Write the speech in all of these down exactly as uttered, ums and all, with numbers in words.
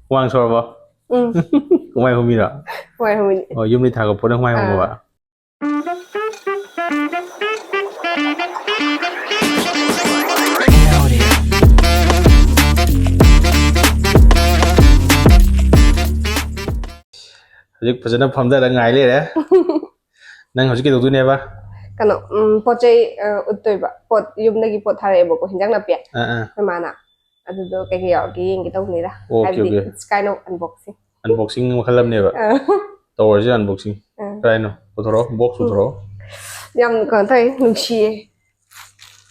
ꯍꯨꯃꯥꯡ ꯁꯧꯔꯕꯣ? ꯎꯝ ꯍꯨꯃꯥꯏ ꯍꯨꯝꯃꯤꯔꯣ? ꯍꯣꯏ ꯍꯣꯏ ꯑꯣ, ꯌꯨꯝꯗꯩ ꯊꯥꯒꯠꯄ ꯄꯣꯠꯅ ꯍꯨꯃꯥꯏ ꯍꯨꯝꯃꯕ? ꯍꯧꯖꯤꯛ ꯐꯖꯅ ꯐꯝꯊꯔ ꯉꯥꯏ ꯂꯩꯔꯦ꯫ ꯅꯪ ꯍꯧꯖꯤꯛ ꯀꯩꯗꯧꯗꯣꯏꯅꯦꯕ? ꯀꯩꯅꯣ ꯎꯝ, ꯄꯣꯠ ꯆꯩ ꯑ, ꯎꯠꯇꯣꯏꯕ, ꯄꯣꯠ ꯌꯨꯝꯗꯒꯤ ꯄꯣꯠ ꯊꯥꯔꯛꯑꯦꯕꯀꯣ, ꯍꯤꯟꯖꯥꯡ ꯅꯥꯄꯤ꯫ ꯑꯥ ꯑꯥ꯫ ꯑꯩꯈꯣꯏ ꯃꯥꯅ ꯑꯗꯨꯗꯣ ꯀꯩꯀꯩ ꯌꯥꯎꯔꯛꯒꯦ ꯌꯦꯡꯒꯦ ꯇꯧꯕꯅꯤꯗ꯫ Okay, ꯍꯥꯏꯕꯗꯤ okay. It's kind of unboxing. Unboxing ꯃꯈꯜ ꯑꯃꯅꯦꯕ꯫ ꯑ, ꯇꯧꯔꯁꯤ unboxing꯫ ꯑ. ꯀꯗꯥꯏꯅꯣ? ꯄꯨꯊꯣꯔꯛꯑꯣ, box ꯄꯨꯊꯣꯔꯛꯑꯣ꯫ ꯌꯥꯝ ꯀꯩꯅꯣ ꯇꯧꯋꯦ, ꯅꯨꯡꯁꯤꯌꯦ꯫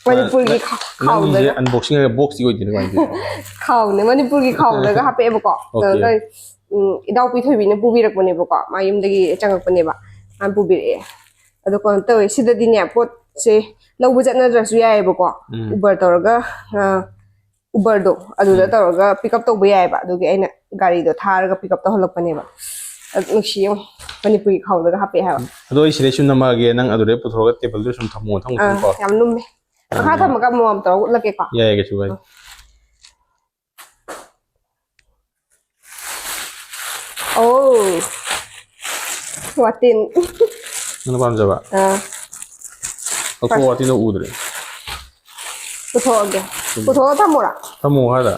ꯃꯅꯤꯄꯨꯔꯒꯤ ꯈꯥ- ꯅꯪꯒꯤꯁꯦ ꯈꯥꯎꯗꯒ unboxing ꯍꯥꯏꯔꯒ box ꯇꯤ ꯑꯣꯏꯗꯣꯏꯅꯦ ꯀꯃꯥꯏꯅ ꯇꯧꯔꯤꯅꯣ? ꯈꯥꯎꯅꯦ, ꯃꯅꯤꯄꯨꯔꯒꯤ ꯈꯥꯎꯗꯒ ꯍꯥꯞꯄꯛꯑꯦꯕꯀꯣ꯫ Okay. ꯀꯩꯅꯣ ꯇꯧꯋꯦ, ꯎꯝ, ꯏꯅꯥꯎꯄꯤ ꯊꯣꯏꯕꯤꯅ ꯄꯨꯕꯤꯔꯛꯄꯅꯦꯕꯀꯣ, ꯃꯥ ꯌꯨꯝꯗꯒꯤ ꯆꯪꯉꯛꯄꯅꯦꯕ, ꯃꯥꯅ ꯄꯨꯕꯤꯔꯛꯑꯦ꯫ ꯑꯗꯣ ꯀꯩꯅꯣ ꯇꯧꯋꯦ, ꯁꯤꯗꯗꯤꯅꯦ ꯄꯣꯠꯁꯦ ꯂꯧꯕ ꯆꯠꯅꯗ꯭ꯔꯁꯨ ꯌꯥꯏꯑꯕꯀꯣ꯫ ꯎꯝ. Uber ꯇꯧꯔꯒ ꯑ, Uber ꯗꯣ ꯑꯗꯨꯗ ꯎꯝ. ꯇꯧꯔꯒ pick up ꯇꯧꯕ ꯌꯥꯏꯑꯕ, ꯑꯗꯨꯒꯤ ꯑꯩꯅ ꯒꯥꯔꯤꯗꯣ ꯊꯥꯔꯒ pick up ꯇꯧꯍꯜꯂꯛꯄꯅꯦꯕ꯫ ꯑꯗꯨ ꯅꯨꯡꯁꯤ ꯌꯦꯡꯉꯣ, ꯃꯅꯤꯄꯨꯔꯒꯤ ꯈꯥꯎꯗꯒ ꯍꯥꯞꯄꯛꯑꯦ ꯍꯥꯏꯕ꯫ ꯑꯗꯣ ꯑꯩ ꯁꯤꯗꯩ ꯁꯨꯝ ꯅꯝꯃꯛꯑꯒꯦ, ꯅꯪ ꯑꯗꯨꯗꯩ ꯄꯨꯊꯣꯔꯒ table ꯗ ꯁꯨꯝ ꯊꯝꯃꯣ, ꯊꯝꯃꯣ, ꯑꯥ, ꯊꯝꯃꯣ꯫ ꯌꯥꯝ ꯂꯨꯝꯃꯦ꯫ ꯃꯈꯥ ꯊꯝꯃꯒ ꯑꯃꯨꯛ ꯑꯃꯨꯛ ꯇꯧꯔꯒ ꯎꯠꯂꯛꯀꯦꯀꯣ꯫ ꯌꯥꯏ, ꯀꯩꯁꯨ ꯀꯥꯏꯗꯦ꯫ ꯑꯣ, ꯋꯥꯇꯤꯟ꯫ ꯅꯪꯅ ꯄꯥꯝꯖꯕ? ꯑꯥ, ꯂꯧꯊꯣꯛ, ꯋꯥꯇꯤꯟꯗꯣ ꯎꯗ꯭ꯔꯦ꯫ ꯄꯨꯊꯣꯛꯑꯒꯦ꯫ ꯄꯨꯊꯣꯛꯑꯒ ꯊꯝꯃꯨꯔꯥ? ꯊꯝꯃꯣ ꯍꯥꯏꯔ?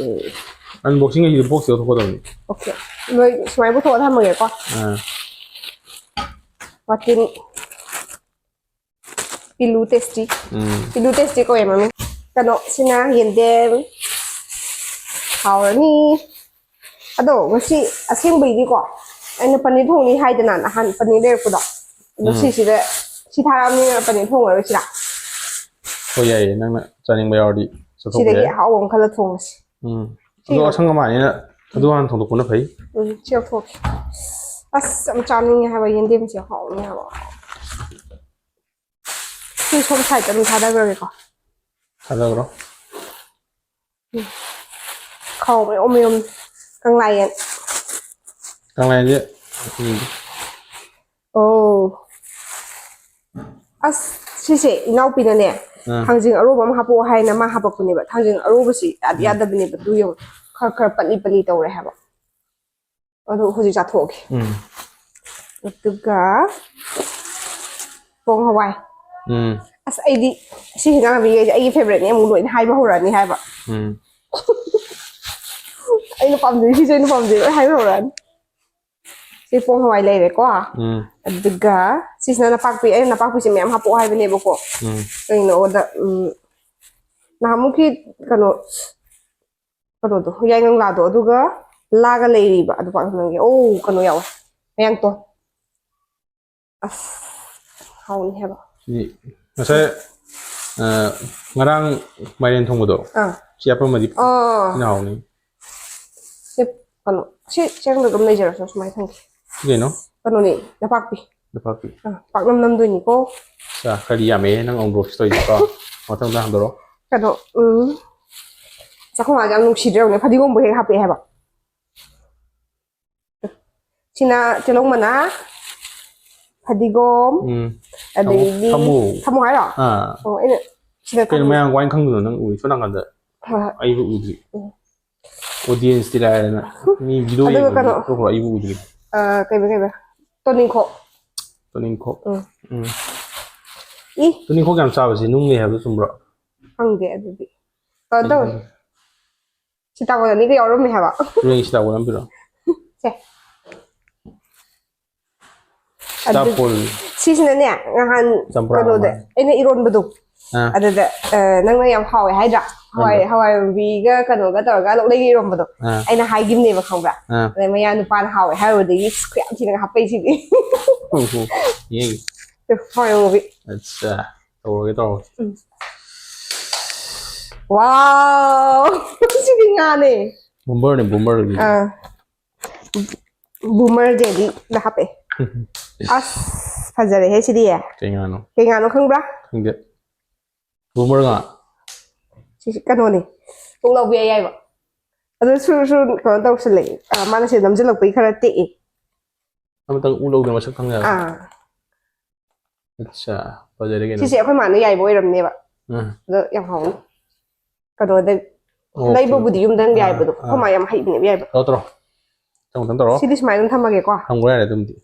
ꯎꯝ. Unboxing ꯍꯥꯏꯁꯤꯗꯤ box ꯇ ꯂꯧꯊꯣꯛꯀꯗꯕꯅꯤ꯫ Okay, ꯂꯣꯏ ꯁꯨꯃꯥꯏꯅ ꯄꯨꯊꯣꯛꯑꯒ ꯊꯝꯃꯒꯦꯀꯣ꯫ ꯑꯥ. ꯋꯥꯇꯤꯟ꯫ ꯄꯤꯂꯨ ꯇꯦꯁꯇꯤ꯫ ꯎꯝ. ꯄꯤꯂꯨ ꯇꯦꯁꯇꯤ ꯀꯧꯋꯦ ꯃꯃꯤꯡ꯫ ꯀꯩꯅꯣ, ꯁꯤꯅ ꯌꯦꯟꯗꯦꯝ꯫ ꯍꯥꯎꯔꯅꯤ꯫ ꯑꯗꯣ ꯉꯁꯤ ꯑꯁꯦꯡꯕꯩꯗꯤꯀꯣ, ꯑꯩꯅ ꯄꯅꯤꯔ ꯊꯣꯡꯅꯤ ꯍꯥꯏꯗꯅ ꯅꯍꯥꯟ ꯄꯅꯤꯔ ꯂꯩꯔꯛꯄꯗꯣ꯫ ꯑꯗꯣ ꯎꯝ. ꯁꯤꯁꯤꯗ, ꯁꯤ ꯊꯥꯔꯛꯑꯕꯅꯤꯅ ꯄꯅꯤꯔ ꯊꯣꯡꯉꯔꯣꯏꯁꯤꯔꯥ? ꯍꯣꯏ, ꯌꯥꯏꯌꯦ, ꯅꯪꯅ ꯆꯥꯅꯤꯡꯕ ꯌꯥꯎꯔꯗꯤ ꯆꯠꯊꯣꯛꯄ ꯁꯤꯗꯒꯤ ꯌꯥꯏ꯫ ꯑꯍꯥꯎꯕ ꯑꯃ ꯈꯜꯂ ꯊꯣꯡꯉꯁꯤ꯫ ꯎꯝ. ꯁꯤ ꯑꯗꯣ ꯌꯥꯎ- ꯑꯁꯪ ꯑꯃꯥꯟꯅꯤꯅ ꯑꯗꯨ ꯍꯥꯟꯅ ꯊꯣꯡꯗꯣꯛꯄꯅ ꯐꯩ꯫ ꯎꯝ, ꯁꯤ ꯂꯧꯊꯣꯛꯀꯦ꯫ ꯑꯁ, ꯌꯥꯝ ꯆꯥꯅꯤꯡꯉꯦ ꯍꯥꯏꯕ, ꯌꯦꯟꯗꯦꯝꯁꯦ ꯍꯥꯎꯅꯤ ꯍꯥꯏꯕ꯫ ꯁꯤ ꯁꯣꯝ side ꯇ ꯑꯗꯨꯝ ꯊꯥꯗꯈ꯭ꯔꯒꯦꯀꯣ꯫ ꯊꯥꯗꯈ꯭ꯔꯣ꯫ ꯈꯥꯎ ꯃꯌꯣꯝ ꯃꯌꯣꯝ ꯀꯪꯂꯥ ꯌꯦꯟ꯫ ꯀꯪꯂꯥ ꯌꯦꯟꯁꯦ, ꯎꯝ꯫ ꯑꯣ꯫ ꯑꯁ, ꯁꯤꯁꯦ ꯏꯅꯥꯎꯄꯤꯅꯅꯦ, ꯑꯥ. ꯊꯥꯡꯖꯤꯡ ꯑꯔꯣꯕ ꯑꯃ ꯍꯥꯄꯛꯑꯣ ꯍꯥꯏꯅ ꯃꯥ ꯍꯥꯄꯛꯄꯅꯦꯕ꯫ ꯊꯥꯡꯖꯤꯡ ꯑꯔꯣꯕꯁꯤ ꯌꯥꯗꯤ ꯎꯝ. ꯌꯥꯗꯕꯅꯦꯕ꯫ ꯑꯗꯨ ꯌꯦꯡꯉꯣ꯫ ꯈꯔ ꯈꯔ ꯄꯠꯂꯤ ꯄꯠꯂꯤ ꯇꯧꯔꯦ ꯍꯥꯏꯕ꯫ ꯑꯗꯨ ꯍꯧꯖꯤꯛ ꯆꯥꯊꯣꯛꯑꯒꯦ꯫ ꯎꯝ ꯑꯗꯨꯒ ꯄꯣꯡ ꯍꯋꯥꯏ꯫ ꯎꯝ ꯑꯁ ꯑꯩꯗꯤ ꯁꯤ ꯍꯤꯟꯖꯥꯡ ꯅꯥꯄꯤꯈꯩꯁꯦ ꯑꯩꯒꯤ ꯐꯦꯕꯔꯦꯠꯅꯦ ꯑꯃꯨꯛ ꯂꯣꯏꯅ ꯍꯥꯏꯕ ꯍꯧꯔꯛꯑꯅꯤ ꯍꯥꯏꯕ꯫ ꯎꯝ ꯑꯩꯅ ꯄꯥꯝꯖꯩ ꯁꯤꯁꯨ ꯑꯩꯅ ꯄꯥꯝꯖꯩ ꯂꯣꯏ ꯍꯥꯏꯕ ꯍꯧꯔꯛꯑꯅꯤ꯫ ꯁꯤ ꯄꯣꯡ ꯍꯋꯥꯏ ꯂꯩꯔꯦꯀꯣ꯫ ꯎꯝ ꯑꯗꯨꯒ ꯁꯤꯁꯤꯅ ꯅꯄꯥꯛꯄꯤ, ꯑꯩꯅ ꯅꯄꯥꯛꯄꯤꯁꯦ ꯃꯌꯥꯝ ꯍꯥꯞꯄꯛꯑꯣ ꯍꯥꯏꯕꯅꯦꯕꯀꯣ꯫ ꯎꯝ ꯀꯩꯅꯣꯗ ꯎꯝ ꯅꯍꯥꯟꯃꯨꯛꯀꯤ ꯀꯩꯅꯣ ꯀꯩꯅꯣꯗꯣ ꯌꯥꯏꯉꯪꯂꯥꯗꯣ ꯑꯗꯨꯒ ꯂꯥꯒ ꯂꯩꯔꯤꯕ ꯑꯗꯨ ꯄꯥꯛꯅꯝꯒꯤ꯫ ꯑꯣ ꯀꯩꯅꯣ ꯌꯥꯎꯋꯦ ꯃꯌꯥꯡꯇꯣꯟ꯫ ꯑꯁ ꯍꯥꯎꯅꯤ ꯍꯥꯏꯕ꯫ ꯁꯤ ꯉꯁꯥꯏ ꯑ, ꯉꯔꯥꯡ ꯃꯥꯏꯔꯦꯟ ꯊꯣꯡꯕꯗꯣ ꯑꯥ ꯁꯤ ꯍꯥꯞꯄꯝꯃꯗꯤ ꯑꯥ ꯊꯤꯅ ꯍꯥꯎꯅꯤ꯫ ꯁꯤ ꯀꯩꯅꯣ ꯁꯤ ꯆꯦꯡꯗ ꯑꯗꯨꯝ ꯂꯩꯖꯔꯁꯨ ꯁꯨꯃꯥꯏꯅ ꯊꯝꯒꯦ꯫ ꯁꯤ ꯀꯩꯅꯣ? ꯀꯩꯅꯣꯅꯦ ꯅꯄꯥꯛꯄꯤ꯫ ꯅꯄꯥꯛꯄꯤ꯫ ꯑꯥ ꯄꯥꯛꯅꯝ ꯅꯝꯗꯣꯏꯅꯤꯀꯣ꯫ ꯆꯥ ꯈꯔꯗꯤ ꯌꯥꯝꯃꯦ ꯅꯪ unbox ꯇꯧꯔꯤꯁꯤꯀꯣ꯫ ꯃꯊꯪꯗ ꯍꯟꯗꯣꯔꯛꯑꯣ꯫ ꯀꯩꯅꯣ ꯎꯝ ꯆꯥꯛꯈꯨꯝ ꯃꯥꯁꯦ ꯌꯥꯝ ꯅꯨꯡꯁꯤꯗ꯭ꯔ ꯌꯦꯡꯉꯨꯅꯦ ꯐꯗꯤꯒꯣꯝꯕꯨ ꯍꯦꯛ ꯍꯥꯞꯄꯛꯑꯦ ꯍꯥꯏꯕ꯫ ꯁꯤꯅ ꯇꯤꯜꯍꯧ ꯃꯅꯥ, ꯐꯗꯤꯒꯣꯝ, ꯎꯝ ꯑꯗꯒꯤꯗꯤ ꯊꯝꯃꯣ꯫ ꯊꯝꯃꯣ ꯍꯥꯏꯔꯣ? ꯑꯥ ꯑꯣ ꯑꯩꯅ ꯁꯤꯗ ꯀꯩꯅꯣ ꯊꯝꯃꯣ꯫ ꯃꯌꯥꯝ ꯀꯃꯥꯏꯅ ꯈꯪꯗꯣꯏꯅꯣ ꯅꯪ ꯎꯏ ꯁꯣꯝ ꯅꯥꯀꯟꯗ? ꯍꯣꯏ ꯍꯣꯏ꯫ ꯑꯩꯕꯨ ꯎꯗ꯭ꯔꯤ꯫ Audience ꯇꯤ ꯂꯥꯏꯔꯗꯅ ꯃꯤ video ꯑꯗꯨꯒ ꯌꯦꯡꯕ ꯀꯩꯅꯣ꯫ ꯃꯤ ꯊꯣꯛꯈ꯭ꯔꯣ ꯑꯩꯕꯨ ꯎꯗ꯭ꯔꯤ꯫ ꯑ, ꯀꯩꯕ ꯀꯩꯕ ꯇꯣꯅꯤꯡꯈꯣꯛ꯫ ꯇꯣꯅꯤꯡꯈꯣꯛ꯫ ꯎꯝ꯫ ꯎꯝ꯫ ꯏ ꯇꯣꯅꯤꯡꯈꯣꯛ ꯌꯥꯝ ꯆꯥꯕꯁꯦ ꯅꯨꯡ ꯂꯩ ꯍꯥꯏꯕꯗꯣ ꯆꯨꯝꯕ꯭ꯔꯣ? ꯈꯪꯗꯦ ꯑꯗꯨꯗꯤ꯫ ꯀꯩꯅꯣ ꯇꯧꯋꯦ꯫ ꯁꯤꯇꯥꯕꯣꯟ ꯑꯅꯤꯒ ꯌꯥꯎꯔꯝꯃꯦ ꯍꯥꯏꯕ꯫ ꯍꯣꯔꯦꯟ ꯁꯤꯇꯥꯕꯣꯟ ꯑꯃ ꯄꯤꯔꯛꯑꯣ꯫ ꯁꯦ꯫ ꯁꯤꯇꯥꯕꯣꯟ꯫ ꯁꯤꯁꯤꯅꯅꯦ ꯅꯍꯥꯟ ꯆꯝꯄ꯭ꯔꯥ ꯀꯩꯅꯣꯗ ꯃꯥꯜꯂꯦ꯫ ꯑꯩꯅ ꯏꯔꯣꯟꯕꯗꯣ ꯑꯥ꯫ ꯑꯗꯨꯗ ꯑ, ꯅꯪꯅ ꯌꯥꯝ ꯍꯥꯎꯋꯦ ꯍꯥꯏꯗ꯭ꯔꯥ? ꯍꯋꯥꯏ ꯍꯣꯏ꯫ ꯍꯋꯥꯏ ꯃꯨꯕꯤꯒ ꯀꯩꯅꯣꯒ ꯇꯧꯔꯒ ꯂꯣꯛꯂꯩꯒ ꯏꯔꯣꯟꯕꯗꯣ ꯑꯥ꯫ ꯑꯩꯅ ꯍꯥꯏꯈꯤꯕꯅꯦꯕ ꯈꯪꯕ꯭ꯔꯥ? ꯑꯥ꯫ ꯑꯗꯩ ꯃꯌꯥ ꯅꯨꯄꯥꯅ ꯍꯥꯎꯋꯦ ꯍꯥꯏꯔꯨꯕꯗꯒꯤ ꯑꯁ ꯈꯨꯌꯥꯝ ꯊꯤꯅꯒ ꯍꯥꯞꯄꯛꯏꯁꯤꯗꯤ꯫ ꯍꯣꯏ ꯍꯣꯏ꯫ ꯌꯦꯡꯒꯦ꯫ ꯍꯋꯥꯏ ꯃꯨꯕꯤ꯫ ꯑꯠꯆꯥ꯫ ꯇꯧꯔꯒꯦ ꯇꯧꯔꯒꯦ꯫ ꯋꯥꯎ! ꯁꯤꯗꯤ ꯉꯥꯅꯦ꯫ Boomer ꯅꯦ boomer ꯗꯨꯗꯤ꯫ ꯑꯥ꯫ Boomer ꯗꯦꯗꯤ ꯅ ꯍꯥꯞꯄꯛꯑꯦ꯫ ꯑꯁ ꯐꯖꯔꯦꯍꯦ ꯁꯤꯗꯤ꯫ ꯀꯩ ꯉꯥꯅꯣ? ꯀꯩ ꯉꯥꯅꯣ ꯈꯪꯕ꯭ꯔꯥ? ꯈꯪꯗꯦ꯫ Boomer ꯉꯥ꯫ ꯁꯤꯁꯤ ꯀꯩꯅꯣꯅꯦ꯫ ꯄꯨꯛꯂꯥꯎꯕꯤ ꯑꯌꯥꯏꯕ꯫ ꯑꯗꯨ ꯁꯨꯔ ꯁꯨꯔ ꯀꯩꯅꯣ ꯇꯧꯁꯜꯂꯛꯑꯦ꯫ ꯑ, ꯃꯥꯅ ꯁꯤꯗ ꯅꯝꯁꯤꯜꯂꯛꯄꯒꯤ ꯈꯔ ꯇꯦꯛꯑꯦ꯫ ꯑꯃꯇꯪ ꯎ ꯂꯧꯗꯅ ꯃꯁꯛ ꯈꯪꯗꯦ ꯍꯥꯏꯕ꯫ ꯑꯥ꯫ ꯑꯠꯆꯥ꯫ ꯐꯖꯔꯦ ꯀꯩꯅꯣ꯫ ꯁꯤꯁꯦ ꯑꯩꯈꯣꯏ ꯃꯥꯅ ꯌꯥꯏꯕ ꯑꯣꯏꯔꯝꯅꯦꯕ꯫ ꯎꯝ꯫ ꯑꯗꯣ ꯌꯥꯝ ꯍꯥꯎꯅꯤ꯫ ꯀꯩꯅꯣꯗ ꯑꯣꯀꯦ, ꯂꯩꯕꯕꯨꯗꯤ ꯑꯣꯀꯦ꯫ ꯌꯨꯝꯗꯪ ꯑꯥ, ꯌꯥꯏꯕꯗꯣ, ꯑꯥ꯫ ꯑꯩꯈꯣꯏ ꯃꯥ ꯌꯥꯝ ꯍꯩꯕꯅꯦꯕ ꯌꯥꯏꯕ꯫ ꯇꯧꯔꯣ, ꯇꯧꯔꯣ꯫ ꯃꯊꯪ ꯇꯧꯔꯣ꯫ ꯁꯤꯗꯤ ꯁꯨꯃꯥꯏꯅ ꯑꯗꯨꯝ ꯊꯝꯃꯒꯦꯀꯣ꯫ ꯊꯝꯈ꯭ꯔꯣ ꯌꯥꯔꯦ ꯑꯗꯨꯝꯗꯤ꯫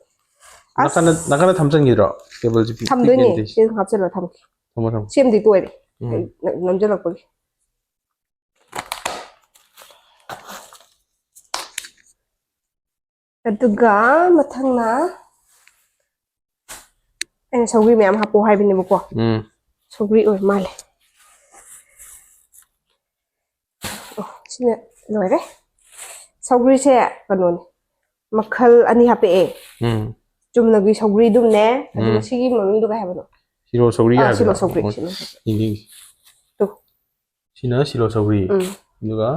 ꯑꯁ꯫ ꯅꯥꯀꯟꯗ, ꯅꯥꯀꯟꯗ ꯊꯝꯖꯟꯈꯤꯗ꯭ꯔꯣ? ꯇꯦꯕꯜꯁꯦ ꯄꯤꯛ-, ꯊꯝꯗꯣꯏꯅꯦ꯫ ꯄꯤꯛꯅꯗꯤ꯫ ꯁꯤꯗ ꯍꯥꯞꯆꯤꯜꯂꯒ ꯊꯝꯒꯦ꯫ ꯊꯝꯃꯣ, ꯊꯝꯃꯣ꯫ ꯁꯦꯝꯗꯤ ꯇꯣꯏꯔꯦ꯫ ꯎꯝ꯫ ꯑꯩ ꯅ-, ꯅꯝꯁꯤꯜꯂꯛꯄꯒꯤ꯫ ꯑꯗꯨꯒ ꯃꯊꯪꯅ ꯑꯩꯅ ꯁꯧꯒ꯭ꯔꯤ ꯃꯌꯥꯝ ꯍꯥꯞꯄꯛꯑꯣ ꯍꯥꯏꯕꯅꯦꯕꯀꯣ꯫ ꯎꯝ꯫ ꯁꯧꯒ꯭ꯔꯤ ꯑꯣꯏꯔ ꯃꯥꯜꯂꯦ꯫ ꯑꯣ, ꯁꯤꯅ ꯂꯣꯏꯔꯦ꯫ ꯁꯧꯒ꯭ꯔꯤꯁꯦ ꯀꯩꯅꯣꯅꯦ, ꯃꯈꯜ ꯑꯅꯤ ꯍꯥꯞꯄꯛꯑꯦ꯫ ꯎꯝ꯫ ꯆꯨꯝꯅꯒꯤ ꯁꯧꯒ꯭ꯔꯤꯗꯨꯝꯅꯦ, ꯑꯗꯨꯒ ꯎꯝ꯫ ꯁꯤꯒꯤ ꯃꯃꯤꯡꯗꯣ ꯀꯩ ꯍꯥꯏꯕꯅꯣ? ꯁꯤꯔꯣ ꯁꯧꯒ꯭ꯔꯤ ꯑꯥ, ꯍꯥꯏꯕꯗꯨꯔꯣ? ꯁꯤꯔꯣ ꯁꯧꯒ꯭ꯔꯤ, ꯑꯣ, ꯁꯤꯔꯣ ꯁꯧꯒ꯭ꯔꯤ꯫ ꯅꯤꯡꯁꯤꯡꯉꯤ꯫ ꯇꯨ꯫ ꯁꯤꯅ ꯁꯤꯔꯣ ꯁꯧꯒ꯭ꯔꯤ꯫ ꯎꯝ꯫ ꯑꯗꯨꯒ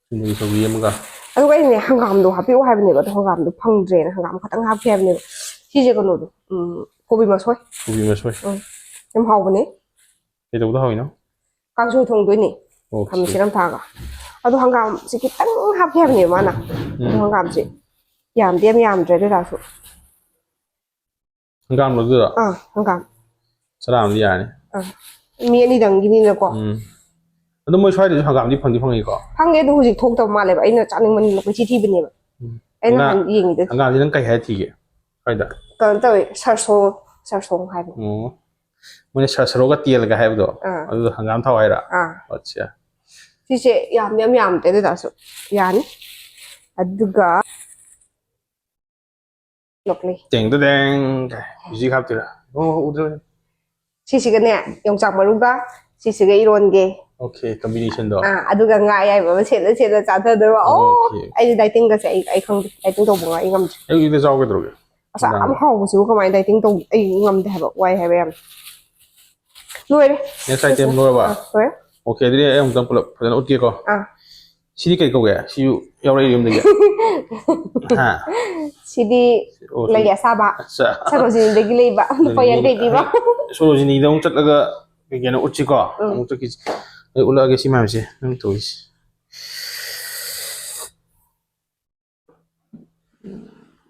ꯆꯨꯝꯅꯒꯤ ꯁꯧꯒ꯭ꯔꯤ ꯑꯃꯒ꯫ ꯑꯗꯨꯒ ꯑꯩꯅꯅꯦ, ꯍꯪꯒꯥꯝꯗꯣ ꯍꯥꯞꯄꯤꯔꯛꯑꯣ ꯍꯥꯏꯕꯅꯦꯕ, ꯑꯗꯣ ꯍꯪꯒꯥꯝꯗꯣ ꯐꯪꯗ꯭ꯔꯦꯅ ꯍꯪꯒꯥꯝ ꯈꯛꯇꯪ ꯍꯥꯞꯀꯦ ꯍꯥꯏꯕꯅꯦꯕ꯫ ꯁꯤꯁꯦ ꯀꯩꯅꯣꯗꯣ, ꯎꯝ, ꯀꯣꯕꯤ ꯃꯁꯣꯏ꯫ ꯀꯣꯕꯤ ꯃꯁꯣꯏ꯫ ꯎꯝ, ꯌꯥꯝ ꯍꯥꯎꯕꯅꯦ꯫ ꯀꯩꯗꯧꯕꯗ ꯍꯥꯎꯔꯤꯅꯣ? ꯀꯥꯡꯁꯣꯏ ꯊꯣꯡꯗꯣꯏꯅꯦ꯫ ꯑꯣꯀꯦ꯫ ꯈꯥꯃꯦꯟ ꯑꯁꯤꯟꯕ ꯊꯥꯛꯑꯒ꯫ ꯑꯗꯣ ꯍꯪꯒꯥꯝꯁꯦ ꯈꯤꯇꯪ ꯍꯥꯞꯀꯦ ꯍꯥꯏꯕꯅꯦꯕ ꯃꯥꯅ꯫ ꯑꯗꯣ ꯎꯝ꯫ ꯍꯪꯒꯥꯝꯁꯦ ꯌꯥꯝꯗꯤ ꯌꯥꯝ ꯌꯥꯝꯗ꯭ꯔꯦ ꯑꯗꯨ ꯑꯣꯏꯇꯥꯔꯁꯨ꯫ ꯍꯪꯒꯥꯝꯂꯣ ꯑꯗꯨꯗꯣ? ꯑꯥ, ꯍꯪꯒꯥꯝ꯫ ꯆꯔꯥ ꯑꯃꯗꯤ ꯌꯥꯔꯅꯤ꯫ ꯑꯥ꯫ ꯃꯤ ꯑꯅꯤꯗꯪꯒꯤꯅꯤꯅꯀꯣ꯫ ꯎꯝ꯫ ꯑꯗꯣ ꯃꯣꯏ ꯁ꯭ꯋꯥꯏꯗꯁꯨ ꯍꯪꯒꯥꯝꯗꯤ ꯐꯪꯗꯤ ꯐꯪꯉꯤꯀꯣ? ꯐꯪꯉꯦ, ꯑꯗꯣ ꯍꯧꯖꯤꯛ ꯊꯣꯛꯇꯕ ꯃꯥꯜꯂꯦꯕ꯫ ꯑꯩꯅ ꯆꯥꯅꯤꯡꯃꯟꯗꯅ ꯀꯣꯏꯊꯤ ꯊꯤꯕꯅꯦꯕ꯫ ꯎꯝ꯫ ꯑꯩꯅ ꯉꯥ-, ꯅꯍꯥꯟ ꯌꯦꯡꯉꯤꯗꯣ꯫ ꯍꯪꯒꯥꯝꯁꯤ ꯅꯪ ꯀꯩ ꯍꯥꯏꯔ ꯊꯤꯒꯦ ꯁ꯭ꯋꯥꯏꯗ? ꯀꯩꯅꯣ ꯇꯧꯋꯦ, ꯁꯔꯁꯣ, ꯁꯔꯁꯣꯡ ꯍꯥꯏꯕꯅꯦ꯫ ꯑꯣ꯫ ꯃꯣꯏꯅ ꯁꯔ-, ꯁꯔꯣꯒ ꯇꯦꯜꯒ ꯍꯥꯏꯕꯗꯣ, ꯑꯥ꯫ ꯑꯗꯨꯗꯣ ꯍꯪꯒꯥꯝ ꯊꯥꯎ ꯍꯥꯏꯔ? ꯑꯥ꯫ ꯑꯠꯆꯥ꯫ ꯁꯤꯁꯦ ꯌꯥꯝꯗꯤ ꯌꯥꯝ ꯌꯥꯝꯗꯦ, ꯑꯗꯨ ꯑꯣꯏꯇꯥꯔꯁꯨ ꯌꯥꯅꯤ꯫ ꯑꯗꯨꯒ ꯅꯣꯛꯂꯤ꯫ ꯇꯦꯡ ꯇꯦꯡ ꯇꯦꯡ꯫ ꯃ꯭ꯌꯨꯖꯤꯛ ꯍꯥꯞꯇꯣꯏꯔꯥ? ꯑꯣ, ꯎꯗ꯭ꯔꯦ꯫ ꯁꯤꯁꯤꯒꯅꯦ, ꯌꯣꯡꯆꯥꯛ ꯃꯔꯨꯒ ꯁꯤꯁꯤꯒ ꯏꯔꯣꯟꯒꯦ꯫ ꯑꯣꯀꯦ, ꯀꯝꯕꯤꯅꯦꯁꯟꯗꯣ꯫ ꯑꯥ, ꯑꯗꯨꯒ ꯉꯥ ꯑꯌꯥꯏꯕ ꯑꯃ ꯁꯦꯠꯂ ꯁꯦꯠꯂ ꯆꯥꯊꯗꯣꯏꯕ꯫ ꯑꯣ, ꯑꯣꯀꯦ꯫ ꯑꯩꯗꯤ ꯗꯥꯏꯇꯤꯡꯒꯁꯦ ꯑꯩ, ꯑꯩ ꯈꯪꯗꯦ꯫ ꯗꯥꯏꯇꯤꯡ ꯇꯧꯕ ꯉꯥ ꯑꯩ ꯉꯝꯗ꯭ꯔꯦ꯫ ꯑꯌꯨꯛꯇ ꯆꯥꯎꯒꯗ꯭ꯔꯣꯒꯦ? ꯑꯁ, ꯌꯥꯝ ꯅꯨꯡꯗꯥꯡꯗ꯫ ꯍꯥꯎꯕꯁꯤꯕꯨ ꯀꯃꯥꯏꯅ ꯗꯥꯏꯇꯤꯡ ꯇꯧ-, ꯑꯩ ꯉꯝꯗꯦ ꯍꯥꯏꯕ, ꯋꯥꯏ ꯍꯥꯏꯕ ꯌꯥꯝ꯫ ꯂꯣꯏꯔꯦ꯫ Next item ꯂꯣꯏꯔꯕ? ꯑꯥ, ꯂꯣꯏꯔꯦ꯫ ꯑꯣꯀꯦ, ꯑꯗꯨꯗꯤ ꯑꯩ ꯑꯃꯨꯛꯇꯪ ꯄꯨꯂꯞ ꯐꯖꯅ ꯎꯠꯀꯦꯀꯣ꯫ ꯑꯥ꯫ ꯁꯤꯗꯤ ꯀꯩ ꯀꯧꯒꯦ? ꯁꯤꯁꯨ ꯌꯥꯎꯔꯛꯏ ꯌꯨꯝꯗꯒꯤ? ꯍꯥ? ꯁꯤꯗꯤ ꯑꯣ, ꯂꯩ ꯁꯤ-, ꯑꯁꯥꯕ꯫ ꯑꯠꯆꯥ꯫ ꯁꯔꯣꯖꯤꯅꯤꯗꯒꯤ ꯂꯩꯕ꯫ ꯂꯨꯄꯥ ꯑꯗꯨꯅꯤ ꯌꯥꯡꯈꯩ ꯄꯤꯕ꯫ ꯍꯌꯦꯡ ꯁꯔꯣꯖꯤꯅꯤꯗ ꯑꯃꯨꯛ ꯆꯠꯂꯒ ꯀꯩ ꯀꯩꯅꯣ ꯎꯠꯁꯤꯀꯣ? ꯎꯝ꯫ ꯑꯃꯨꯛ ꯆꯠꯈꯤꯁꯤ꯫ ꯑꯩ ꯎꯠꯂꯛꯑꯒꯦ ꯁꯤ ꯃꯌꯥꯝꯁꯦ ꯅꯪ ꯇꯧꯔꯤꯁꯦ꯫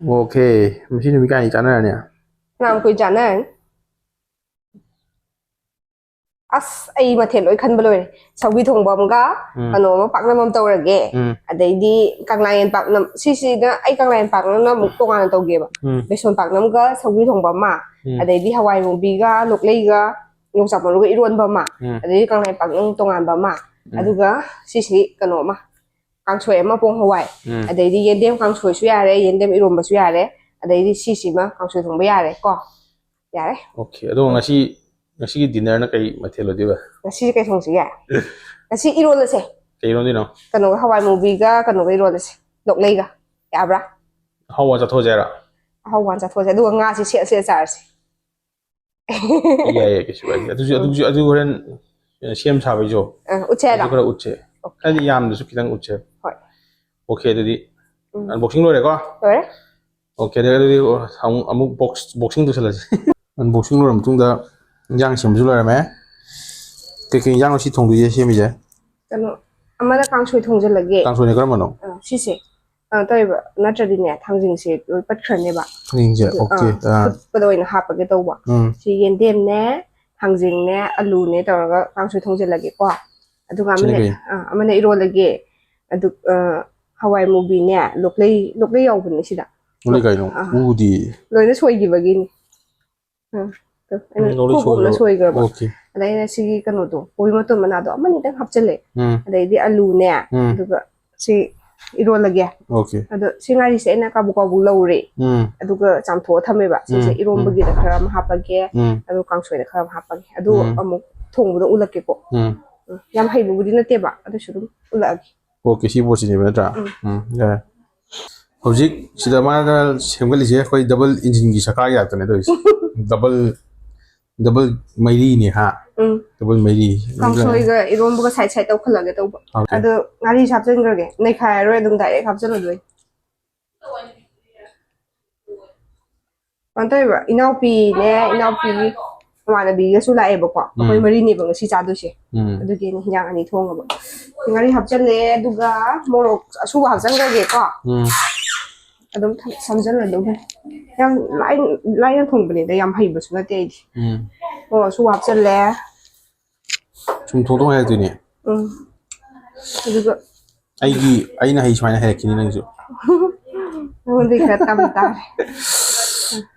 ꯑꯣꯀꯦ꯫ ꯃꯁꯤ ꯅꯨꯃꯤꯠ ꯀꯌꯥꯅꯤ ꯆꯥꯟꯅꯔꯅꯤ? ꯐꯅꯌꯥꯝ ꯀꯨꯏ ꯆꯥꯟꯅꯔꯅꯤ꯫ ꯑꯁ, ꯑꯩ ꯃꯊꯦꯜ ꯂꯣꯏ ꯈꯟꯕ ꯂꯣꯏꯔꯦ꯫ ꯁꯧꯒ꯭ꯔꯤ ꯊꯣꯡꯕ ꯑꯃꯒ, ꯎꯝ꯫ ꯀꯩꯅꯣ ꯑꯃ, ꯄꯥꯛꯅꯝ ꯑꯃ ꯇꯧꯔꯒꯦ꯫ ꯎꯝ꯫ ꯑꯗꯩꯗꯤ ꯀꯪꯂꯥꯌꯦꯟ ꯄꯥꯛꯅꯝ, ꯁꯤꯁꯤꯅ ꯑꯩ ꯀꯪꯂꯥꯌꯦꯟ ꯄꯥꯛꯅꯝꯅ ꯑꯃꯨꯛ ꯇꯣꯉꯥꯟꯅ ꯇꯧꯒꯦꯕ꯫ ꯎꯝ꯫ ꯕꯦꯁꯣꯟ ꯄꯥꯛꯅꯝꯒ ꯁꯧꯒ꯭ꯔꯤ ꯊꯣꯡꯕ ꯑꯃ, ꯎꯝ꯫ ꯑꯗꯩꯗꯤ ꯍꯋꯥꯏ ꯃꯨꯕꯤꯒ ꯂꯣꯛꯂꯩꯒ ꯌꯣꯡꯆꯥꯛ ꯃꯔꯨꯒ ꯏꯔꯣꯟꯕ ꯑꯃ, ꯎꯝ꯫ ꯑꯗꯩꯗꯤ ꯀꯪꯂꯥꯌꯦꯟ ꯄꯥꯛꯅꯝ ꯇꯣꯉꯥꯟꯕ ꯑꯃ, ꯎꯝ꯫ ꯑꯗꯨꯒ ꯁꯤꯁꯤ ꯀꯩꯅꯣ ꯑꯃ, ꯀꯥꯡꯁꯣꯏ ꯑꯃ ꯄꯣꯡ ꯍꯋꯥꯏ, ꯎꯝ꯫ ꯑꯗꯩꯗꯤ ꯌꯦꯟꯗꯦꯝ ꯀꯥꯡꯁꯣꯏꯁꯨ ꯌꯥꯔꯦ, ꯌꯦꯟꯗꯦꯝ ꯏꯔꯣꯝꯕꯁꯨ ꯌꯥꯔꯦ, ꯑꯗꯩꯗꯤ ꯁꯤꯁꯤꯃ ꯀꯥꯡꯁꯣꯏ ꯊꯣꯡꯕ ꯌꯥꯔꯦ ꯀꯣ꯫ ꯌꯥꯔꯦ꯫ Okay, ꯑꯗꯣ ꯉꯁꯤ, ꯉꯁꯤꯒꯤ dinnerꯅ ꯀꯩ ꯃꯊꯦꯜ ꯑꯣꯏꯗꯣꯏꯕ? ꯉꯁꯤꯁꯦ ꯀꯩ ꯊꯣꯡꯁꯤꯒꯦ? ꯉꯁꯤ ꯏꯔꯣꯜꯂꯁꯦ꯫ ꯀꯩ ꯏꯔꯣꯟꯗꯣꯏꯅꯣ? ꯀꯩꯅꯣꯒ, ꯍꯋꯥꯏ ꯃꯨꯕꯤꯒ ꯀꯩꯅꯣꯒ ꯏꯔꯣꯜꯂꯁꯦ, ꯂꯣꯛꯂꯩꯒ꯫ ꯌꯥꯕ꯭ꯔꯥ? ꯑꯍꯥꯎꯕ ꯆꯥꯊꯣꯛꯑꯁꯦ ꯍꯥꯏꯔꯣ? ꯑꯍꯥꯎꯕ ꯍꯥꯟꯅ ꯆꯥꯊꯣꯛꯑꯁꯦ, ꯑꯗꯨꯒ ꯉꯥꯁꯦ ꯁꯦꯠ ꯁꯦꯠ ꯆꯥꯔꯁꯦ꯫ ꯌꯥꯏ, ꯌꯥꯏ, ꯀꯩꯁꯨ ꯀꯥꯏꯗꯦ꯫ ꯑꯗꯨꯁꯨ, ꯎꯝ꯫ ꯑꯗꯨꯁꯨ, ꯑꯗꯨ ꯍꯣꯔꯦꯟ ꯁꯦꯝ ꯁꯥꯕꯩꯁꯨ ꯑ, ꯎꯠꯁꯦ ꯍꯥꯏꯔꯣ? ꯑꯗꯨꯁꯨ ꯈꯔ ꯎꯠꯁꯦ꯫ Okay. ꯍꯥꯏꯗꯤ ꯌꯥꯝꯗ꯭ꯔꯁꯨ ꯈꯤꯇꯪ ꯎꯠꯁꯦ꯫ ꯍꯣꯏ꯫ Okay, ꯑꯗꯨꯗꯤ ꯎꯝ꯫ Unboxing ꯂꯣꯏꯔꯦꯀꯣ? ꯂꯣꯏꯔꯦ꯫ Okay, ꯑꯗꯨꯗꯤ ꯑꯃꯨꯛ, ꯑꯃꯨꯛ box, boxing ꯇꯧꯁꯜꯂꯁꯤ꯫ Unboxing ꯂꯣꯏꯔ ꯃꯇꯨꯡꯗ ꯏꯟꯖꯥꯡ ꯁꯦꯝꯕꯁꯨ ꯂꯣꯏꯔꯝꯃꯦ꯫ ꯀꯩꯀꯩ ꯏꯟꯖꯥꯡꯅꯣ ꯁꯤ ꯊꯣꯡꯗꯣꯏꯁꯦ, ꯁꯦꯝꯃꯤꯁꯦ? ꯀꯩꯅꯣ, ꯑꯃꯅ ꯀꯥꯡꯁꯣꯏ ꯊꯣꯡꯖꯤꯜꯂꯒꯦ꯫ ꯀꯥꯡꯁꯣꯏꯅ ꯀꯔꯝꯕꯅꯣ? ꯑ, ꯁꯤꯁꯦ꯫ ꯀꯩꯅꯣ ꯇꯧꯋꯦꯕ, ꯅꯠꯇ꯭ꯔꯗꯤꯅꯦ, ꯊꯥꯡꯖꯤꯡꯁꯦ ꯂꯣꯏ ꯄꯠꯈ꯭ꯔꯅꯦꯕ꯫ ꯊꯥꯡꯖꯤꯡꯁꯦ, ꯑꯗꯨ, okay, ꯑꯥ, ꯑꯥ꯫ ꯐꯨꯠꯄꯗ ꯑꯣꯏꯅ ꯍꯥꯞꯄꯒꯦ ꯇꯧꯕ꯫ ꯎꯝ꯫ ꯁꯤ ꯌꯦꯟꯗꯦꯝꯅꯦ, ꯊꯥꯡꯖꯤꯡꯅꯦ, ꯑꯂꯨꯅꯦ ꯇꯧꯔꯒ ꯀꯥꯡꯁꯣꯏ ꯊꯣꯡꯖꯤꯜꯂꯒꯦꯀꯣ꯫ ꯑꯗꯨꯒ ꯁꯤꯅ ꯑꯃꯅ, ꯀꯩ? ꯑꯥ, ꯑꯃꯅ ꯏꯔꯣꯜꯂꯒꯦ꯫ ꯑꯗꯨ, ꯑꯥ, ꯍꯋꯥꯏ ꯃꯨꯕꯤꯅꯦ, ꯂꯣꯛꯂꯩ, ꯂꯣꯛꯂꯩ ꯌꯥꯎꯕꯅꯦ ꯁꯤꯗ꯫ ꯂꯣꯛꯂꯩ ꯀꯥꯏꯅꯣ? ꯑꯥ꯫ ꯎꯗꯤ꯫ ꯂꯣꯏꯅ ꯁꯣꯏꯈꯤꯕꯒꯤꯅꯤ꯫ ꯑꯥ, ꯑꯗꯨ ꯑꯩꯅ ꯎꯝ, ꯂꯣꯛꯂꯩ ꯀꯨꯞ ꯀꯨꯞꯅ ꯁꯣꯏꯕ꯫ ꯁꯣꯏꯈ꯭ꯔꯕ꯫ Okay꯫ ꯑꯗ ꯑꯩꯅ ꯁꯤꯒꯤ ꯀꯩꯅꯣꯗꯣ, ꯀꯣꯕꯤ ꯃꯇꯣꯟ ꯃꯅꯥꯗꯣ ꯑꯃꯅꯤꯗꯪ ꯍꯥꯞꯆꯤꯜꯂꯦ꯫ ꯎꯝ꯫ ꯑꯗꯩꯗꯤ ꯑꯂꯨꯅꯦ, ꯎꯝ꯫ ꯑꯗꯨꯒ ꯁꯤ ꯏꯔꯣꯜꯂꯒꯦ꯫ Okay꯫ ꯑꯗꯣ ꯁꯤ ꯉꯥꯔꯤꯁꯦ ꯑꯩꯅ ꯀꯥꯕꯨꯛ ꯀꯥꯕꯨꯛ ꯂꯧꯔꯦ꯫ ꯎꯝ꯫ ꯑꯗꯨꯒ ꯆꯥꯝꯊꯣꯛꯑ ꯊꯝꯃꯦꯕ꯫ ꯁꯤꯁꯦ ꯎꯝ, ꯎꯝ꯫ ꯏꯔꯣꯝꯕꯒꯤꯗ ꯈꯔ ꯑꯃ ꯍꯥꯞꯄꯒꯦ, ꯎꯝ꯫ ꯑꯗꯨꯒ ꯀꯥꯡꯁꯣꯏꯗ ꯈꯔ ꯑꯃ ꯍꯥꯞꯄꯒꯦ꯫ ꯑꯗꯨ ꯎꯝ꯫ ꯑꯃꯨꯛ ꯊꯣꯡꯕꯗ ꯎꯠꯂꯛꯀꯦꯀꯣ꯫ ꯎꯝ꯫ ꯎꯝ꯫ ꯌꯥꯝ ꯍꯩꯕꯕꯨꯗꯤ ꯅꯠꯇꯦꯕ, ꯑꯗꯨꯁꯨ ꯑꯗꯨꯝ ꯎꯠꯂꯛꯑꯒꯦ꯫ Okay, ꯁꯤ ꯄꯣꯠꯁꯤꯅꯦꯕ ꯅꯠꯇ꯭ꯔꯥ? ꯎꯝ꯫ ꯎꯝ, ꯌꯥꯔꯦ꯫ ꯍꯧꯖꯤꯛ ꯁꯤꯗ ꯃꯥꯅ ꯁꯦꯝꯒꯠꯂꯤꯁꯦ ꯑꯩꯈꯣꯏ double engineꯒꯤ ꯁꯔꯀꯥꯔꯒꯤ ꯉꯥꯛꯇꯅꯦ ꯇꯧꯔꯤꯁꯦ꯫ Double, double ꯃꯩꯔꯤꯅꯦ, ꯍꯥ? ꯎꯝ꯫ Double ꯃꯩꯔꯤ꯫ ꯀꯥꯡꯁꯣꯏꯒ ꯏꯔꯣꯝꯕꯒ side side ꯇꯧꯈꯠꯂꯒꯦ ꯇꯧꯕ꯫ Okay꯫ ꯑꯗꯣ ꯉꯥꯔꯤꯁꯨ ꯍꯥꯞꯆꯤꯟꯈ꯭ꯔꯒꯦ꯫ ꯅꯩꯈꯥꯏꯔꯔꯣꯏ, ꯑꯗꯨꯝ direct ꯍꯥꯞꯆꯤꯜꯂꯗꯣꯏꯅꯦ꯫ ꯀꯩꯅꯣ ꯇꯧꯋꯦꯕ, ꯏꯅꯥꯎꯄꯤꯅꯦ, ꯏꯅꯥꯎꯄꯤ ꯃꯃꯥꯟꯅꯕꯤꯒꯁꯨ ꯂꯥꯛꯑꯦꯕꯀꯣ꯫ ꯑꯩꯈꯣꯏ ꯎꯝ꯫ ꯃꯔꯤꯅꯦꯕ ꯉꯁꯤ ꯆꯥꯗꯣꯏꯁꯦ꯫ ꯎꯝ꯫ ꯑꯗꯨꯒꯤ ꯑꯩꯅ ꯍꯤꯟꯖꯥꯡ ꯑꯅꯤ ꯊꯣꯡꯉꯕ꯫ ꯉꯥꯔꯤ ꯍꯥꯞꯆꯜꯂꯦ, ꯑꯗꯨꯒ ꯃꯣꯔꯣꯛ ꯑꯁꯨꯕ ꯍꯥꯞꯆꯟꯈ꯭ꯔꯒꯦꯀꯣ꯫ ꯎꯝ꯫ ꯑꯗꯨꯝ ꯊꯝ-, ꯁꯝꯖꯜꯂ ꯑꯗꯨꯝ ꯐꯩ꯫ ꯌꯥꯝ ꯂꯥꯏ-, ꯂꯥꯏꯅ ꯊꯣꯡꯕꯅꯤꯗ, ꯌꯥꯝ ꯍꯩꯕꯁꯨ ꯅꯠꯇꯦ ꯑꯩꯗꯤ꯫ ꯎꯝ꯫ ꯃꯣꯔꯣꯛ ꯑꯁꯨꯕ ꯍꯥꯞꯆꯜꯂꯦ꯫ ꯁꯨꯝ ꯊꯣꯡ ꯊꯣꯡ ꯍꯥꯏꯔꯛꯇꯣꯏꯅꯦ꯫ ꯎꯝ꯫ ꯑꯗꯨꯒ ꯑꯩꯒꯤ, ꯑꯩꯅ ꯍꯩ ꯁꯨꯃꯥꯏꯅ ꯍꯩꯔꯛꯈꯤꯅꯤ ꯅꯪꯁꯨ꯫ ꯅꯉꯣꯟꯗꯩ ꯈꯔ ꯇꯝ ꯇꯥꯔꯦ꯫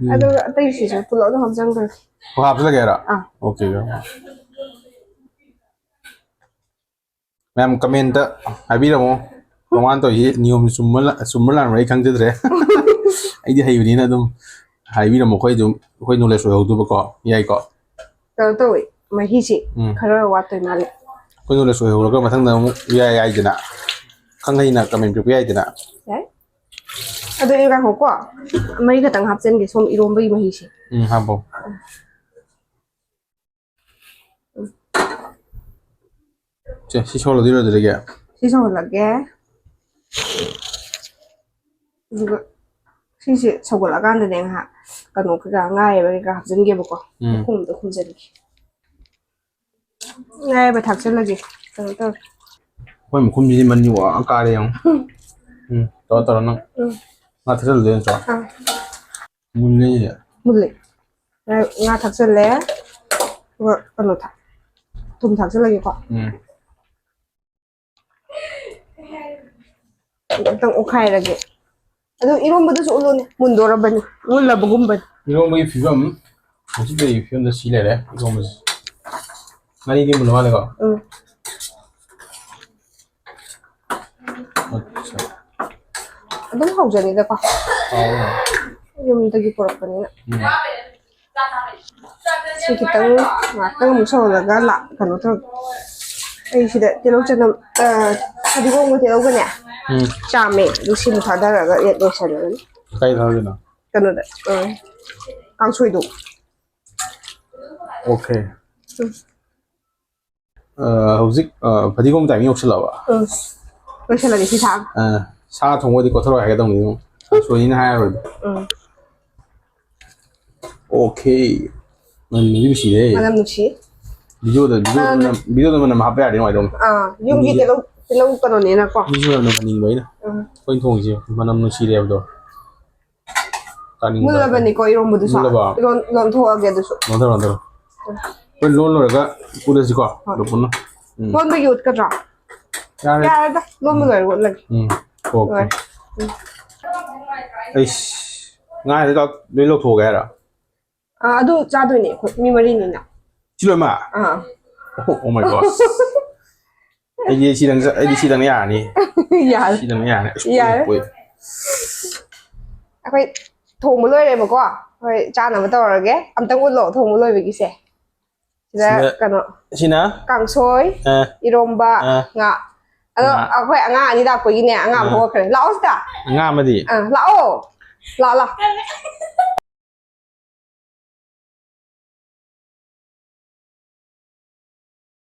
ꯎꯝ꯫ ꯑꯗꯨꯒ ꯑꯇꯩꯁꯤꯁꯨ ꯄꯨꯂꯞ ꯑꯗꯨꯝ ꯍꯥꯞꯆꯟꯈ꯭ꯔꯒꯦ꯫ ꯑꯣ, ꯍꯥꯞꯆꯜꯂꯒꯦ ꯍꯥꯏꯔꯣ? ꯑꯥ꯫ Okay, okay. ꯃꯌꯥꯝ ꯀꯃꯦꯟꯇ ꯍꯥꯏꯕꯤꯔꯝꯃꯣ꯫ ꯃꯃꯥꯅ ꯇꯧꯔꯤꯁꯤ ꯅꯤꯌꯣꯝ ꯆꯨꯝꯕ ꯂꯥ-, ꯆꯨꯝꯕ ꯂꯥꯟꯕ꯭ꯔꯥ ꯑꯩ ꯈꯪꯖꯗ꯭ꯔꯦ꯫ ꯑꯩꯗꯤ ꯍꯩꯕꯅꯤꯅ ꯑꯗꯨꯝ ꯍꯥꯏꯕꯤꯔꯝꯃꯣ꯫ ꯑꯩꯈꯣꯏ ꯑꯗꯨꯝ, ꯑꯩꯈꯣꯏ ꯅꯣꯂꯦꯖ ꯑꯣꯏꯍꯧꯗꯕꯀꯣ꯫ ꯌꯥꯏꯀꯣ? ꯀꯩꯅꯣ ꯇꯧꯋꯦ, ꯃꯍꯤꯁꯤ ꯎꯝ꯫ ꯈꯔ ꯋꯥꯠꯇꯣꯏ ꯃꯥꯜꯂꯦ꯫ ꯑꯩꯈꯣꯏ ꯅꯣꯂꯦꯖ ꯑꯣꯏꯍꯧꯔꯒ ꯃꯊꯪꯗ ꯑꯃꯨꯛ ꯌꯥꯏ ꯌꯥꯏꯗꯅ꯫ ꯈꯪ ꯍꯩꯅ ꯀꯃꯦꯟ ꯄꯤꯔꯛꯄ ꯌꯥꯏꯗꯅ꯫ ꯌꯥꯏ꯫ ꯑꯗꯣ ꯑꯩ ꯉꯥꯏꯈꯣꯀꯣ, ꯃꯍꯤ ꯈꯛꯇꯪ ꯍꯥꯞꯆꯤꯟꯒꯦ ꯁꯣꯝ ꯏꯔꯣꯝꯕꯒꯤ ꯃꯍꯤꯁꯦ꯫ ꯎꯝ, ꯍꯥꯞꯄꯣ꯫ ꯁꯦ, ꯁꯤ ꯁꯧꯍꯜꯂꯗꯣꯏꯔꯣ ꯑꯗꯨꯗꯒꯤ? ꯁꯤ ꯁꯧꯍꯜꯂꯒꯦ꯫ ꯑꯗꯨꯒ ꯁꯤꯁꯦ ꯁꯧꯒꯠꯂꯛꯑꯀꯥꯟꯗꯅꯦ ꯉꯥꯏꯍꯥꯛ ꯀꯩꯅꯣ ꯀꯩꯀꯥ, ꯉꯥ ꯑꯌꯥꯏꯕ ꯀꯩꯀꯥ ꯍꯥꯞꯆꯤꯟꯒꯦꯕꯀꯣ꯫ ꯎꯝ꯫ ꯃꯈꯨꯝꯗꯣ ꯈꯨꯝꯖꯤꯜꯂꯒꯦ꯫ ꯉꯥ ꯑꯌꯥꯏꯕ ꯊꯥꯛꯆꯤꯜꯂꯒꯦ꯫ ꯀꯩꯅꯣ ꯇꯧꯔꯦ꯫ ꯑꯩꯈꯣꯏ ꯃꯈꯨꯝꯁꯤꯗꯤ ꯃꯅꯤꯟ ꯋꯥ ꯀꯥꯔꯦ ꯌꯦꯡꯉꯨ꯫ ꯎꯝ, ꯇꯧꯔꯣ, ꯇꯧꯔꯣ ꯅꯪ꯫ ꯎꯝ꯫ ꯉꯥ ꯊꯥꯛꯆꯜꯂꯗꯣꯏ ꯅꯠꯇ꯭ꯔꯣ? ꯑꯥ꯫ ꯃꯨꯜꯂꯦ꯫ ꯃꯨꯜꯂꯦ꯫ ꯉꯥ ꯊꯥꯛꯆꯜꯂꯦ꯫ ꯑꯗꯨꯒ ꯀꯩꯅꯣ ꯊꯥꯛ-, ꯊꯨꯝ ꯊꯥꯛꯆꯜꯂꯒꯦꯀꯣ꯫ ꯎꯝ꯫ ꯑꯝꯇꯪ ꯑꯣꯠꯈꯥꯏꯔꯒꯦ꯫ ꯑꯗꯨ ꯏꯔꯣꯝꯕꯗꯨꯁꯨ ꯎꯠꯂꯨꯅꯦ꯫ ꯃꯨꯟꯗꯣꯔꯕꯅꯤ꯫ ꯃꯨꯜꯂꯕꯒꯨꯝꯕꯅꯤ꯫ ꯏꯔꯣꯝꯕꯒꯤ ꯐꯤꯕꯝ, ꯍꯧꯖꯤꯛ ꯂꯩꯔꯤꯕ ꯐꯤꯕꯝꯗ ꯁꯤ ꯂꯩꯔꯦ ꯏꯔꯣꯝꯕꯁꯤ꯫ ꯉꯥꯔꯤꯗꯤ ꯃꯨꯜꯂ ꯃꯥꯜꯂꯦꯀꯣ? ꯎꯝ꯫ ꯑꯠꯆꯥ꯫ ꯑꯗꯨꯝ ꯍꯧꯖꯔꯤꯗꯀꯣ꯫ ꯍꯥꯎꯋꯦ, ꯍꯥꯎꯋꯦ꯫ ꯌꯨꯝꯗꯒꯤ ꯄꯨꯔꯛꯄꯅꯤꯅ꯫ ꯎꯝ꯫ ꯁꯤ ꯈꯤꯇꯪ ꯉꯥꯛꯇꯪ ꯑꯃꯨꯛ ꯁꯧꯍꯜꯂꯒ ꯂꯥ-, ꯀꯩꯅꯣ ꯇꯧꯔꯒꯦ꯫ ꯑꯩ ꯁꯤꯗ ꯇꯤꯜꯍꯧ ꯆꯅꯝ, ꯑ, ꯐꯗꯤꯒꯣꯝꯒ ꯇꯤꯜꯍꯧꯒꯅꯦ ꯎꯝ꯫ ꯆꯥꯝꯃꯦ꯫ ꯑꯗꯨ ꯁꯤꯃ ꯊꯥꯗꯔꯒ ꯔꯦꯠ ꯂꯣꯏꯁꯜꯂꯅꯤ꯫ ꯀꯥꯏ ꯊꯥꯗꯣꯏꯅꯣ? ꯀꯩꯅꯣꯗ, ꯑ, ꯀꯥꯡꯁꯣꯏꯗꯣ꯫ ꯑꯣꯀꯦ꯫ ꯎꯝ꯫ ꯑ, ꯍꯧꯖꯤꯛ, ꯑ, ꯐꯗꯤꯒꯣꯝ ꯇꯥꯏꯃꯤꯡ ꯌꯧꯁꯜꯂꯛꯑꯕ? ꯎꯝ꯫ ꯂꯣꯏꯁꯜꯂꯒꯦ ꯁꯤ ꯊꯥꯛꯑꯒ꯫ ꯑ, ꯁꯥ ꯊꯣꯡꯕꯗꯤ ꯀꯣꯠꯊꯔꯣꯏ ꯍꯥꯏꯒꯦ ꯇꯧꯅꯤ꯫ ꯁꯣꯏꯅ ꯍꯥꯏꯔꯔꯣꯏ꯫ ꯎꯝ꯫ ꯑꯣꯀꯦ꯫ ꯃꯅꯝꯗꯤ ꯅꯨꯡꯁꯤꯔꯦ꯫ ꯃꯅꯝ ꯅꯨꯡꯁꯤ꯫ ꯚꯤꯗꯤꯑꯣꯗ, ꯚꯤꯗꯤꯑꯣꯗ ꯃꯅꯝ, ꯚꯤꯗꯤꯑꯣꯗ ꯃꯅꯝ ꯍꯥꯞꯄ ꯌꯥꯔꯗꯤ ꯅꯨꯡꯉꯥꯏꯗꯧꯅꯤ꯫ ꯑꯥ, ꯌꯨꯝꯒꯤ ꯃꯤꯁꯦ ꯇꯤꯜꯍꯧ, ꯇꯤꯜꯍꯧ ꯀꯩꯅꯣꯅꯤꯅꯀꯣ꯫ ꯃꯤꯁꯨ ꯃꯅꯝ ꯅꯝꯍꯟꯅꯤꯡꯕ ꯑꯩꯅ꯫ ꯎꯝ꯫ ꯑꯩꯈꯣꯏꯅ ꯊꯣꯡꯉꯤꯁꯦ ꯃꯅꯝ ꯅꯨꯡꯁꯤꯔꯦ ꯍꯥꯏꯕꯗꯣ꯫ ꯆꯥꯅꯤꯡꯕ ꯍꯥꯏꯇꯥꯔꯦ꯫ ꯃꯨꯜꯂꯕꯅꯤꯀꯣ ꯏꯔꯣꯝꯕꯗꯨꯁꯨ꯫ ꯃꯨꯜꯂꯕꯣ? ꯂꯣꯟ-, ꯂꯣꯟꯊꯣꯛꯑꯒꯦ ꯑꯗꯨꯁꯨ꯫ ꯂꯣꯟꯊꯔꯣ, ꯂꯣꯟꯊꯔꯣ꯫ ꯎꯝ꯫ ꯑꯩꯈꯣꯏ ꯂꯣꯟ ꯂꯣꯏꯔꯒ ꯎꯠꯂꯁꯤꯀꯣ꯫ ꯍꯣꯏ꯫ ꯑꯗꯣ ꯄꯨꯟꯅ꯫ ꯎꯝ꯫ ꯂꯣꯟꯕꯒꯤ ꯎꯠꯀꯗ꯭ꯔꯣ? ꯌꯥꯔꯦ꯫ ꯌꯥꯔꯦꯗ, ꯂꯣꯟꯕ ꯂꯣꯏꯔꯒ ꯎꯠꯂꯒꯦ꯫ ꯎꯝ꯫ ꯑꯣꯀꯦ꯫ ꯂꯣꯏꯔꯦ꯫ ꯎꯝ꯫ ꯑꯩꯁ, ꯉꯥ ꯍꯦꯟꯖꯥꯡ ꯂꯣꯏ ꯂꯧꯊꯣꯛꯑꯒꯦ ꯍꯥꯏꯔꯣ? ꯑꯥ, ꯑꯗꯨ ꯆꯥꯗꯣꯏꯅꯦ ꯑꯩꯈꯣꯏ, ꯃꯤ ꯃꯔꯤꯅꯤꯅ꯫ ꯁꯤ ꯂꯣꯏꯃꯛ? ꯑꯥ꯫ Oh my God. ꯑꯩꯗꯤ ꯁꯤꯗꯪ ꯆ-, ꯑꯩꯗꯤ ꯁꯤꯗꯪ ꯌꯥꯔꯅꯤ꯫ ꯌꯥꯔꯦ꯫ ꯁꯤꯗꯪ ꯌꯥꯔꯅꯤ꯫ ꯑꯁ, ꯌꯥꯔꯦ꯫ ꯑꯣꯏ, ꯑꯣꯏ꯫ ꯑꯩꯈꯣꯏ ꯊꯣꯡꯕ ꯂꯣꯏꯔꯦꯕꯀꯣ꯫ ꯑꯩꯈꯣꯏ ꯆꯥꯅꯕ ꯇꯧꯔꯒꯦ꯫ ꯑꯝꯇꯪ ꯎꯠꯂꯣ ꯊꯣꯡꯕ ꯂꯣꯏꯕꯒꯤꯁꯦ꯫ ꯁꯤꯗ ꯁꯤꯗ ꯀꯩꯅꯣ, ꯁꯤꯅ? ꯀꯥꯡꯁꯣꯏ, ꯑ꯫ ꯏꯔꯣꯝꯕ, ꯑ꯫ ꯉꯥ꯫ ꯑꯗꯣ ꯉꯥ꯫ ꯑꯩꯈꯣꯏ ꯑꯉꯥꯡ ꯑꯅꯤ ꯂꯥꯛꯄꯒꯤꯅꯦ, ꯑꯉꯥꯡ ꯑ꯫ ꯑꯃ ꯍꯧꯒꯠꯈ꯭ꯔꯦ꯫ ꯂꯥꯛꯑꯣ ꯁꯤꯗ꯫ ꯑꯉꯥꯡ ꯑꯃꯗꯤ? ꯑ, ꯂꯥꯛꯑꯣ꯫ ꯂꯥꯛꯑꯣ, ꯂꯥꯛꯑꯣ꯫